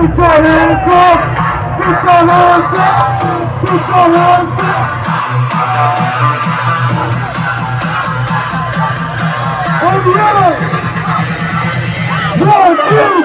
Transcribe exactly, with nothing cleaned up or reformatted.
Put your hands up! Put your hands up! Put your hands up! All right! One, two!